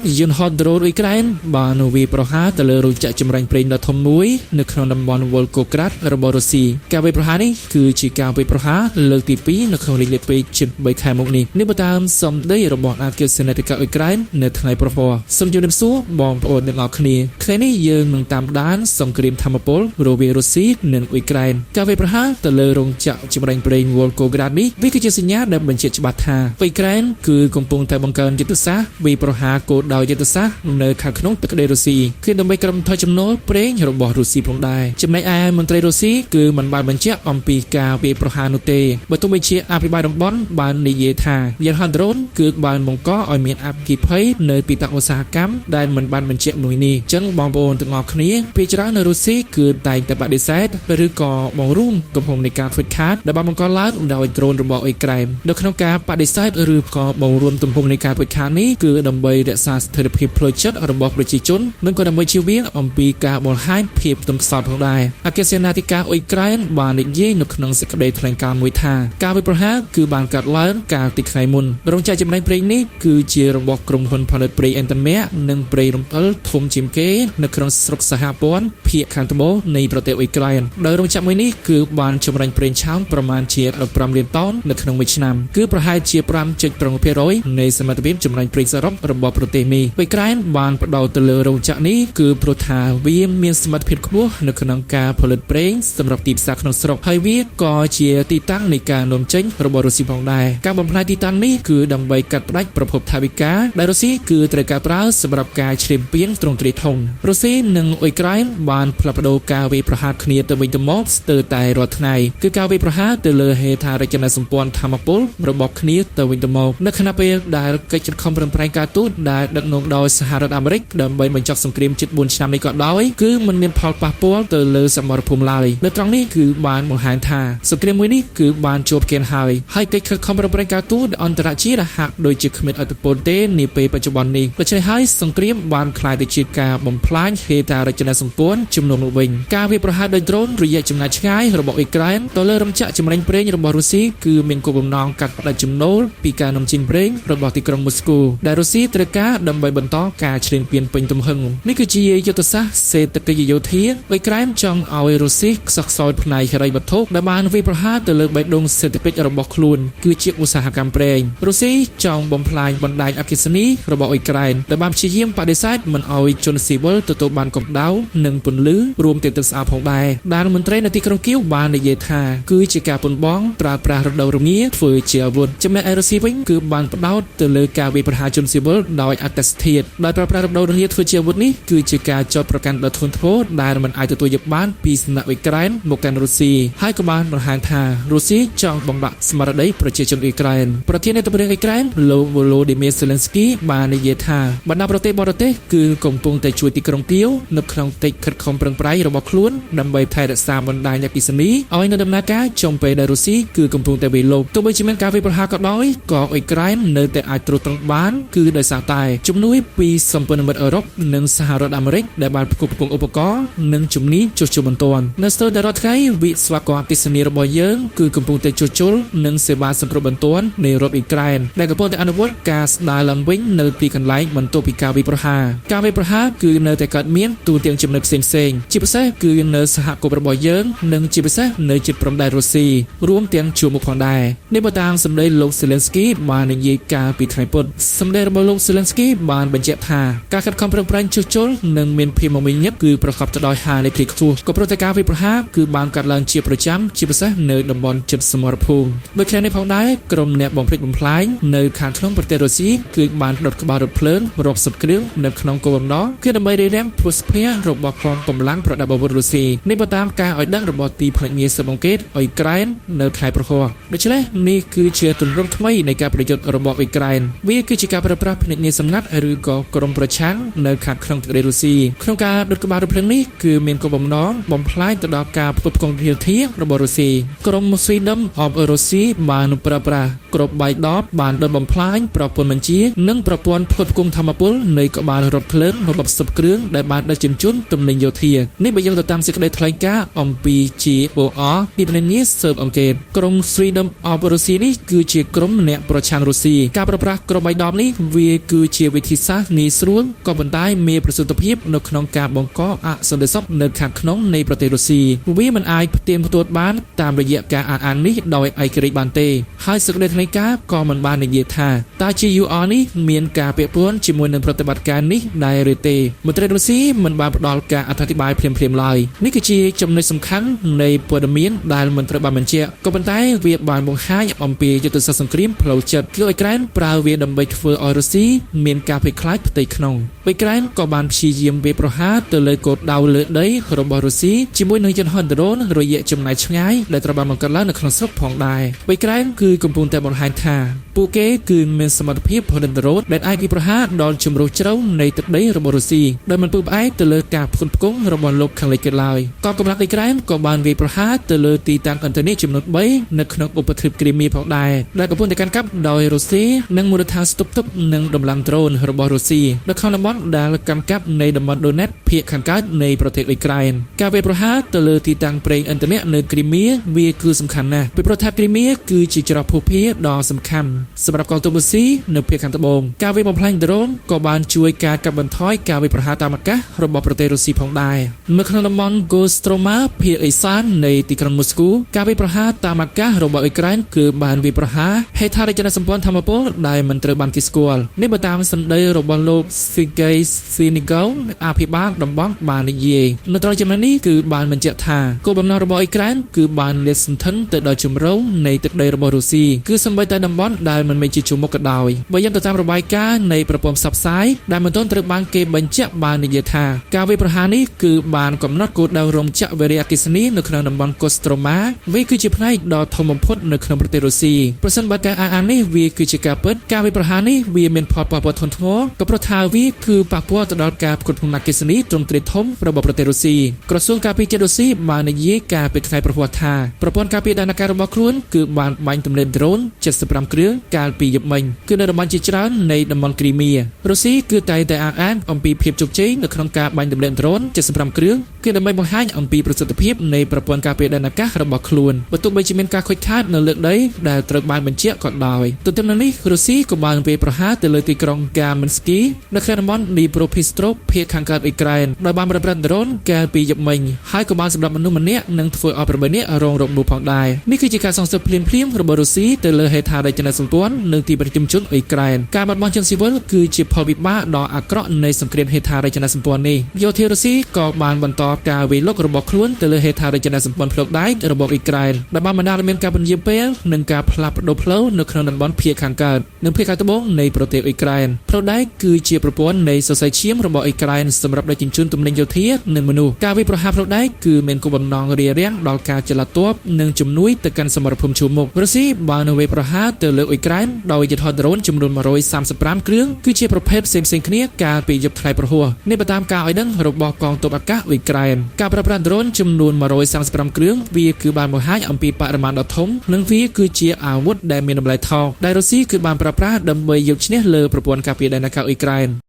យន្តហោះដ្រូនអ៊ុយក្រែនបានវាយប្រហារទៅលើរោងចក្រចម្រាញ់ប្រេងដ៏ធំមួយនៅក្នុងតំបន់វ៉ុលកូក្រាតរបស់រុស្ស៊ីការវាយប្រហារនេះគឺជាការវាយប្រហារលើកទី2នៅក្នុងរយៈពេលជិត3ខែមកនេះនេះបើតាមសម្ដីរបស់អគ្គសេនាធិការអ៊ុយក្រែននៅថ្ងៃប្រហ័សសូមជម្រាបសួរបងប្អូនទាំងអស់គ្នាថ្ងៃនេះយើងនឹងតាមដានសង្គ្រាមធម្មពលរវាងរុស្ស៊ីនិងអ៊ុយក្រែនការវាយប្រហារទៅលើរោងចក្រចម្រាញ់ប្រេងវ៉ុលកូក្រាតនេះវាគឺជាសញ្ញាដែលបញ្ជាក់ច្បាស់ថាអ៊ុយក្រែនគឺកំពុងតែបង្កើនយុទ្ធសាស្ត្រវាយប្រហារគោលដៅយុទ្ធសាស្ត្រនៅខាងក្នុងទឹកដីរុស្ស៊ីគឺដើម្បីក្រុមថយចំណូលប្រេងរបស់រុស្ស៊ីផងដែរចំណែកឯមន្ត្រីរុស្ស៊ីគឺមិនបានបញ្ជាក់អំពីការវាយប្រហារនោះទេបើទោះបីជាអភិបាលតំបន់បាននិយាយថាយន្តហោះដ្រូនគឺបានបង្កឲ្យមានអគ្គិភ័យនៅទីតាំងឧស្សាហកម្មដែលមិនបានបញ្ជាក់មួយនេះអញ្ចឹងបងប្អូនទាំងអស់គ្នាពេលច្រើននៅរុស្ស៊ីគឺតែងតែបដិសេធឬក៏បង្រួមកំហុសនៃការធ្វើខាតដែលបានបង្កឡើងដោយដ្រូនរបស់អ៊ុយក្រែននៅក្នុងការបដិសេធឬក៏បង្រួមទំហំនៃការធ្វើខាតនេះគឺដើម្បីរក្សាស្ថិរភាពផ្លូវចិត្តរបស់ប្រជាជននិងក៏ដើម្បីជៀសវាងអំពីការបង្ហាញភាពទន់ខ្សោយផងដែរអគ្គសេនាធិការអ៊ុយក្រែនបាននិយាយនៅក្នុងសេចក្តីថ្លែងការណ៍មួយថាការវាយប្រហារគឺបានកើតឡើងកាលពីថ្ងៃមុនរោងចក្រចម្រាញ់ប្រេងនេះគឺជារបស់ក្រុមហ៊ុនផលិតប្រេងឥន្ធនៈនិងប្រេងរំអិលធំជាងគេនៅក្នុងស្រុកសហព័ន្ធភាគខាងត្បូងនៃប្រទេសអ៊ុយក្រែនដោយរោងចក្រមួយនេះគឺបានចម្រាញ់ប្រេងឆៅប្រមាណជា15លានតោននៅក្នុងមួយឆ្នាំគឺប្រហែលជា5.7%នៃសមត្ថភាពចម្រាញ់ប្រេងសរុបរបស់ប្រទេសនេះអ៊ុយក្រែនបានផ្ដោតទៅលើរោងចក្រនេះគឺព្រោះថាវាមានសមត្ថភាពខ្ពស់នៅក្នុងការផលិតប្រេងសម្រាប់ទីផ្សារក្នុងស្រុកហើយវាក៏ជាទីតាំងនៃការនាំចេញរបស់រុស្ស៊ីផងដែរការបំផ្លាញទីតាំងនេះគឺដើម្បីកាត់ផ្តាច់ប្រភពថវិកាដែលរុស្ស៊ីគឺត្រូវការប្រើសម្រាប់ការឈ្លានពានទ្រង់ទ្រាយធំរុស្ស៊ីនិងអ៊ុយក្រែនបានផ្លាស់ប្ដូរការវាយប្រហារគ្នាទៅវិញទៅមកស្ទើរតែរាល់ថ្ងៃគឺការវាយប្រហារទៅលើហេដ្ឋារចនាសម្ព័ន្ធធម្មពលរបស់គ្នាទៅវិញទៅមកនៅខណៈពេលដែលកិច្ចខិតខំប្រឹងប្រែងការទូតដែលដឹកនាំដោយសហរដ្ឋអាមេរិកដើម្បីបញ្ចប់សង្គ្រាមជិត4ឆ្នាំនេះក៏ដោយគឺមិនមានផលប៉ះពាល់ទៅលើសមរភូមិឡើយនៅត្រង់នេះគឺបានបង្ហាញថាសង្គ្រាមមួយនេះគឺបានជួបគៀនហើយហើយកិច្ចខិតខំប្រឹងប្រែងការទូតអន្តរជាតិហាក់ដូចជាគ្មានឥទ្ធិពលទេនាពេលបច្ចុប្បន្ននេះដូច្នេះហើយសង្គ្រាមបានក្លាយទៅជាការបំផ្លាញហេដ្ឋារចនាសម្ព័ន្ធជំនួសមកវិញការវាយប្រហារដោយដ្រូនរយៈចម្ងាយឆ្ងាយរបស់អ៊ុយក្រែនទៅលើរោងចក្រចម្រាញ់ប្រេងរបស់រុស្ស៊ីគឺមានគោលបំណងកាត់ផ្តាច់ចំណូលពីការនាំចេញប្រេងរបស់ទីក្រុងមូស្គូដែលរុស្ស៊ីត្រូវការដើម្បីបន្តការឈ្លានពានពេញទំហឹងនេះគឺជាយុទ្ធសាស្ត្រសេដ្ឋកិច្ចយោធាអ៊ុយក្រែនចង់ឲ្យរុស្ស៊ីខ្សោះខ្សោយផ្នែកហិរញ្ញវត្ថុដែលបានវាយប្រហារទៅលើបេះដូងសេដ្ឋកិច្ចរបស់ខ្លួនគឺជាឧស្សាហកម្មប្រេងរុស្ស៊ីចង់បំផ្លាញបណ្ដាញអគ្គិសនីរបស់អ៊ុយក្រែនដែលបានព្យាយាមបដិសេធមិនឲ្យជនស៊ីវិលទទួលបានកម្ដៅនិងពន្លឺរួមទាំងទឹកស្អាតផងដែរដែលមន្ត្រីនៅទីក្រុងគៀវបាននិយាយថាគឺជាការប៉ុនប៉ងប្រើប្រាស់រដូវរងាធ្វើជាអាវុធចំណែកឯរុស្ស៊ីវិញគឺបានផ្ដោតទៅលើការវាយប្រហារជនស៊ីវិលដោយអត្តសធាតុដោយប្រើប្រាស់រដូវរងាធ្វើជាអាវុធនេះគឺជាការចោទប្រកាន់ដ៏ធ្ងន់ធ្ងរដែលមិនអាចទទួលយកបានពីសំណាក់អ៊ុយក្រែនមកកាន់រុស្ស៊ីហើយក៏បានបង្ហាញថារុស្ស៊ីចង់បំបាក់ស្មារតីប្រជាជនអ៊ុយក្រែនប្រធានាធិបតីអ៊ុយក្រែនលោកវ៉ូឡូឌីមៀសេលិនស្គីបាននិយាយថាបណ្ដាប្រទេសបរទេសគឺកំពុងតែជួយទីក្រុងគៀវនៅក្នុងកិច្ចខិតខំប្រឹងប្រែងរបស់ខ្លួនដើម្បីថែរក្សាបណ្ដាញអគ្គិសនីឲ្យនៅដំណើរការចំពេលដែលរុស្ស៊ីគឺកំពុងតែវាយលុកទោះបីជាមានការវាយប្រហារក៏ដោយក៏អ៊ុយក្រែននៅតែអាចទ្រទ្រង់បានគឺដោយសារតែជំនួយពីសម្ព័ន្ធមិត្តអឺរ៉ុបនិងសហរដ្ឋអាមេរិកដែលបានផ្គត់ផ្គង់ឧបករណ៍និងជំនាញជួសជុលបន្ទាន់នៅស្ទើរតែរាល់ថ្ងៃវិស្វករអគ្គិសនីរបស់យើងគឺកំពុងតែជួសជុលនិងសេវាសង្គ្រោះបន្ទាន់នៃរដ្ឋអ៊ុយក្រែនដែលកំពុងតែអនុវត្តការស្ដារឡើងវិញនៅទីកន្លែងបន្ទាប់ពីការវាយប្រហារការវាយប្រហារគឺនៅតែកើតមានទូទាំងចំណុចផ្សេងៗជាពិសេសគឺនៅសហគមន៍របស់យើងនិងជាពិសេសនៅជិតព្រំដែនរុស្ស៊ីរួមទាំងជួរមុខផងដែរនេះបើតាមសម្ដីលោកសេលិនស្គីបាននិយាយកាលពីថ្ងៃពុធសម្ដីរបស់លោកសេលិនស្គីបានបញ្ជាក់ថាការខិតខំប្រឹងប្រែងជួសជុលនិងមានភាពមមាញឹកគឺប្រកបទៅដោយហានិភ័យខ្ពស់ក៏ព្រោះតែការវាយប្រហារគឺបានកើតឡើងជាប្រចាំជាពិសេសនៅតំបន់ជិតសមរភូមិដូចគ្នានេះផងដែរក្រុមអ្នកបំផ្លិចបំផ្លាញនៅខាងក្នុងប្រទេសរុស្ស៊ីគឺបានដុតក្បាលរថភ្លើងរាប់សិបគ្រឿងនៅក្នុងគោលបំណងគឺដើម្បីរារាំងភស្តុភាររបស់កងកម្លាំងប្រដាប់អាវុធរុស្ស៊ីនេះបើតាមការឲ្យដឹងរបស់ទីភ្នាក់ងារស៊ើបអង្កេតអ៊ុយក្រែននៅខែប្រហ័សដូច្នេះនេះគឺជាទម្រង់ថ្មីនៃការប្រយុទ្ធរបស់អ៊ុយក្រែនវាគឺជាការប្រើប្រាស់ភ្នាក់ងារសម្ងាត់ឬក៏ក្រុមប្រឆាំងនៅខាងក្នុងប្រទេសរុស្ស៊ីក្នុងការដុតក្បាលរថភ្លើងនេះគឺមានគោលបំណងបំផ្លាញទៅដល់ការផ្គត់ផ្គង់យោធារបស់រុស្ស៊ីក្រុម Freedom of Russia បានប្រើប្រាស់គ្រាប់បែកដបបានដុតបំផ្លាញប្រព័ន្ធបញ្ជានិងប្រព័ន្ធផ្គត់ផ្គង់ធម្មពលនៃក្បាលរថភ្លើងរាប់សិបគ្រឿងដែលបានដឹកជញ្ជូនទំនិញយោធានេះបើយើងទៅតាមសេចក្តីថ្លែងការណ៍អំពី GOR ទីភ្នាក់ងារស៊ើបអង្កេតក្រុម Freedom of Russia នេះគឺជាក្រុមអ្នកប្រឆាំងរុស្ស៊ីការប្រើប្រាស់គ្រាប់បែកដបនេះវាគឺជា វិធីសាស្ត្រងាយស្រួលក៏ប៉ុន្តែមានប្រសិទ្ធភាពនៅក្នុងការបង្កអសន្តិសុខនៅខាងក្នុងនៃប្រទេសរុស្ស៊ីវាមិនអាចផ្ទៀងផ្ទាត់បានតាមរយៈការអះអាងនេះដោយឯករាជ្យបានទេហើយសេចក្តីថ្លែងការណ៍ក៏មិនបាននិយាយថាតើ GUR នេះមានការពាក់ព័ន្ធជាមួយនឹងប្រតិបត្តិការនេះដែរឬទេមន្ត្រីរុស្ស៊ីមិនបានផ្ដល់ការអត្ថាធិប្បាយភ្លាមៗឡើយនេះគឺជាចំណុចសំខាន់នៃព័ត៌មានដែលមិនត្រូវបានបញ្ជាក់ក៏ប៉ុន្តែវាបានបង្ហាញអំពីយុទ្ធសាស្ត្រសង្គ្រាមផ្លូវចិត្តគឺអ៊ុយក្រែនប្រើវាដើម្បីធ្វើឲ្យរុស្ស៊ីមានការភ័យខ្លាចផ្ទៃក្នុងអ៊ុយក្រែនក៏បានព្យាយាមវាយប្រហារទៅលើគោលដៅលើដីរបស់រុស្ស៊ីជាមួយនឹងយន្តហោះដ្រូនរយៈចម្ងាយឆ្ងាយដែលត្រូវបានបង្កើតឡើងនៅក្នុងស្រុកផងដែរអ៊ុយក្រែនគឺកំពុងតែបង្ហាញថាពួកគេគឺមានសមត្ថភាពផលិតដ្រូនដែលអាចវាយប្រហារដល់ជម្រៅជ្រៅនៃទឹកដីរបស់រុស្ស៊ីដោយមិនពឹងផ្អែកទៅលើការផ្គត់ផ្គង់របស់លោកខាងលិចទៀតឡើយកងកម្លាំងអ៊ុយក្រែនក៏បានវាយប្រហារទៅលើទីតាំងអន្តរជាតិចំនួន3នៅក្នុងឧបទ្វីបគ្រីមៀផងដែរដែលកំពុងតែកាន់កាប់ដោយរុស្ស៊ីនិងមូលដ្ឋានស្តុបទប់និងដំឡើងដ្រូនរបស់រុស្ស៊ីនៅក្នុងតំបន់ដែលកាន់កាប់នៃតំបន់ដូណេតភាគខាងកើតនៃប្រទេសអ៊ុយក្រែនការវាយប្រហារទៅលើទីតាំងប្រេងឥន្ធនៈនៅគ្រីមៀវាគឺសំខាន់ណាស់ពីព្រោះថាគ្រីមៀគឺជាច្រកភស្តុភារដ៏សំខាន់សម្រាប់កងទ័ពរុស្ស៊ីនៅភាគខាងត្បូងការវាយបំផ្លាញដ្រូនក៏បានជួយការកាត់បន្ថយការវាយប្រហារតាមអាកាសរបស់ប្រទេសរុស្ស៊ីផងដែរនៅក្នុងតំបន់ Kostroma ភាគឦសាននៃទីក្រុងមូស្គូការវាយប្រហារតាមអាកាសរបស់អ៊ុយក្រែនគឺបានវាយប្រហារហេដ្ឋារចនាសម្ព័ន្ធធម្មពលដែលមិនត្រូវបានគេស្គាល់នេះបើតាមសម្ដីរបស់លោក Sergei Sinigov អភិបាលតំបន់បាននិយាយនៅត្រង់ចំណុចនេះគឺបានបញ្ជាក់ថាគោលបំណងរបស់អ៊ុយក្រែនគឺបានលាតសន្ធឹងទៅដល់ជំរងនៃទឹកដីរបស់រុស្ស៊ីគឺសូម្បីតែតំបន់ដែលមិនមែនជាជួរមុខក៏ដោយបើយោងទៅតាមរបាយការណ៍នៃប្រព័ន្ធផ្សព្វផ្សាយដែលមិនទាន់ត្រូវបានគេបញ្ជាក់បាននិយាយថាការវាយប្រហារនេះគឺបានកំណត់គោលដៅរោងចក្រវារីអគ្គិសនីនៅក្នុងតំបន់កូស្ត្រូម៉ាវាគឺជាផ្នែកដ៏ធំបំផុតនៅក្នុងប្រទេសរុស្ស៊ីប្រសិនបើការអះអាងនេះវាគឺជាការពិតការវាយប្រហារនេះវាមានផលប៉ះពាល់ធ្ងន់ធ្ងរក៏ព្រោះថាវាគឺប៉ះពាល់ទៅដល់ការផ្គត់ផ្គង់អគ្គិសនីទ្រង់ទ្រាយធំរបស់ប្រទេសរុស្ស៊ីក្រសួងការពារជាតិរុស្ស៊ីបាននិយាយការពីថ្ងៃប្រហ័សថាប្រព័ន្ធការពារដែនអាកាសរបស់ខ្លួនគឺបានបាញ់ទម្លាក់ដ្រូន75គ្រឿងកាលពីយប់មិញគឺនៅតំបន់ជាច្រើននៃតំបន់គ្រីមៀរុស្ស៊ីគឺតែងតែអះអាងអំពីភាពជោគជ័យនៅក្នុងការបាញ់ទម្លាក់ដ្រូន75គ្រឿងគឺដើម្បីបង្ហាញអំពីប្រសិទ្ធភាពនៃប្រព័ន្ធការពារដែនអាកាសរបស់ខ្លួនបើទោះបីជាមានការខូចខាតនៅលើដីដែលត្រូវបានបញ្ជាក់ក៏ដោយទន្ទឹមនឹងនេះរុស្ស៊ីក៏បានវាយប្រហារទៅលើទីក្រុងកាមិនស្គីនៅក្នុងតំបន់ឌីប្រូភីស្ត្រូបភាគខាងកើតអ៊ុយក្រែនដោយបានប្រើប្រាស់ដ្រូនកាលពីយប់មិញហើយក៏បានសម្លាប់មនុស្សម្នាក់និងធ្វើឲ្យ8នាក់រងរបួសផងដែរនេះគឺជាការសងសឹកភ្លាមៗរបស់រុស្ស៊ីទៅលើហេដ្ឋារចនាសម្ព័ន្ធនិងទីប្រជុំជនអ៊ុយក្រែនការបាត់បង់ជនស៊ីវិលគឺជាផលវិបាកដ៏អាក្រក់នៃសង្គ្រាមហេដ្ឋារចនាសម្ព័ន្ធនេះយោធារុស្ស៊ីក៏បានបន្តការវាយលុករបស់ខ្លួនទៅលើហេដ្ឋារចនាសម្ព័ន្ធផ្លូវដែករបស់អ៊ុយក្រែនដែលបានបណ្ដាលឲ្យមានការពន្យាពេលនិងការផ្លាស់ប្ដូរផ្លូវនៅក្នុងតំបន់ភាគខាងកើតនិងភាគខាងត្បូងនៃប្រទេសអ៊ុយក្រែនផ្លូវដែកគឺជាប្រព័ន្ធនៃសរសៃឈាមរបស់អ៊ុយក្រែនសម្រាប់ដឹកជញ្ជូនទំនិញយោធានិងមនុស្សការវាយប្រហារផ្លូវដែកគឺមានគោលបំណងរារាំងដល់ការចល័តទ័ពនិងជំនួយទៅកាន់សមរភូមិជួរមុខរុស្ស៊ីបានវាយប្រហារទៅលើអ៊ុយក្រែនដោយយន្តហោះដ្រូនចំនួន135គ្រឿងគឺជាប្រភេទផ្សេងៗគ្នាកាលពីយប់ថ្ងៃព្រហស្បតិ៍នេះបើតាមការឲ្យដឹងរបស់កងទ័ពអាកាសអ៊ុយក្រែនការប្រើប្រាស់ដ្រូនចំនួន135គ្រឿងវាគឺបានបង្ហាញអំពីបរិមាណដ៏ធំនិងវាគឺជាអាវុធដែលមានតម្លៃថោកដែលរុស្ស៊ីគឺបានប្រើប្រាស់ដើម្បីយកឈ្នះលើប្រព័ន្ធការពារដែនអាកាសអ៊ុយក្រែន។